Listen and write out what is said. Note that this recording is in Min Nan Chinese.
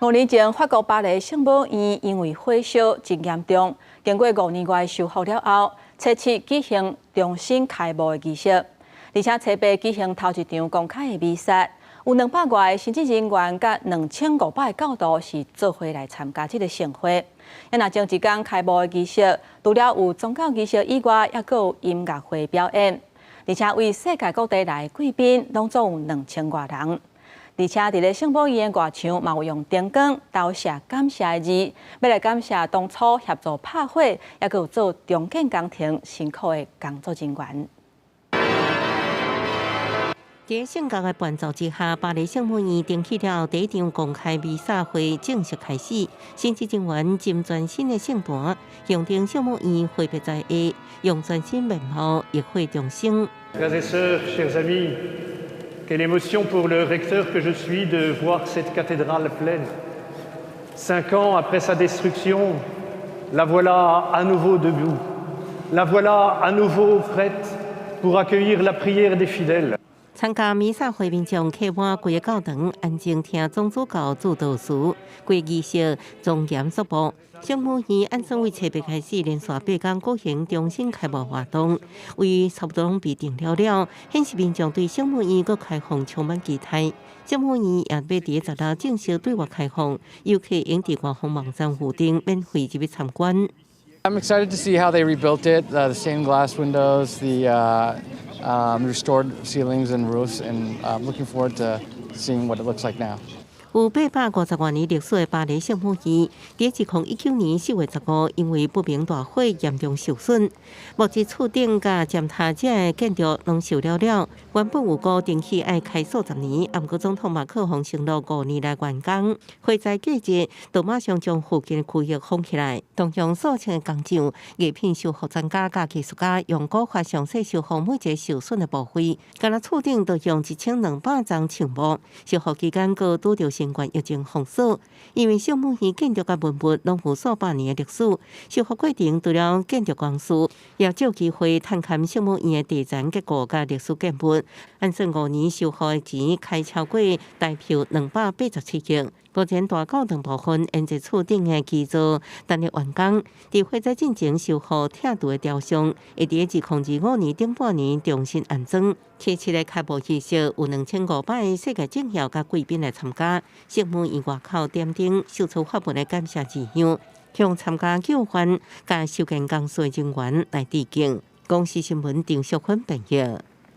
5年前，法國巴黎聖母院因為火燒真嚴重，經過5年外修復了後，初七舉行重新開幕的儀式，而且初八舉行頭一場公開的彌撒，有200外神職人員佮2500個教徒是做伙來參加這個盛會。若前一工開幕的儀式，除了有宗教儀式以外，猶閣有音樂會表演，而且為世界各地來的貴賓，攏總有2000外人。而且佇咧聖母院的外牆嘛有用燈光投射感謝的字，欲來感謝當初協助拍火，猶閣有做重建工程辛苦的工作人員。佇聖樂的伴奏之下，巴黎聖母院重啟了第一場公開彌撒會正式開始。神職人員斟全新的聖壇，象徵聖母院揮別在地，用全新面貌浴火重生。 Frères et sœurs, chers amis, quelle émotion pour le recteur que je suis de voir cette cathédrale pleine. 5 ans après sa destruction, la voilà à nouveau debout. La voilà à nouveau prête pour accueillir la prière des fidèles. 參加彌撒會民眾客滿規个教堂，安靜聽總主教祝禱詞，規儀式莊嚴肅穆。聖母院按算為初八開始連續8工舉行重新開幕活動，位差不多攏被訂了了，顯示民眾對聖母院閣開放充滿期待。聖母院也欲佇16正式對外開放，遊客會用佇官方網站預訂免費入去參觀。 I'm excited to see how they rebuilt it, the stained glass windows, the restored ceilings and roofs, and I'm looking forward to seeing what it looks like now. 有850外年歷史的巴黎聖母院，佇2019年4月15，因為不明大火嚴重受損，木質厝頂佮尖塔這个建築攏燒了了。原本預估重啟愛開數十年，毋過總統馬克宏承諾5年內完工。火災過日，就馬上將附近的區域封起來，動用數千个工匠、藝品修復專家佮藝術家，用古法詳細修復每一個受損的部位。干焦厝頂就用1200層橡木，修復期間閣拄著新冠疫情封鎖，因為聖母院建築佮文物攏有數百年的歷史，修復過程除了建築工序，也藉機會探勘聖母院的地層結構佮歷史建物。按算5年修復的錢開超過台票287億。目前大教堂部分沿著厝頂的基座等咧完工，佇火災進前修復拆除的雕像，會佇2025年頂半年重新安裝。初七的開幕儀式有2500個世界政要佮貴賓來參加。聖母院外口點燈，秀出法文的感謝字樣，向參加救援佮修建工事人員來致敬。公視新聞張淑芬編譯。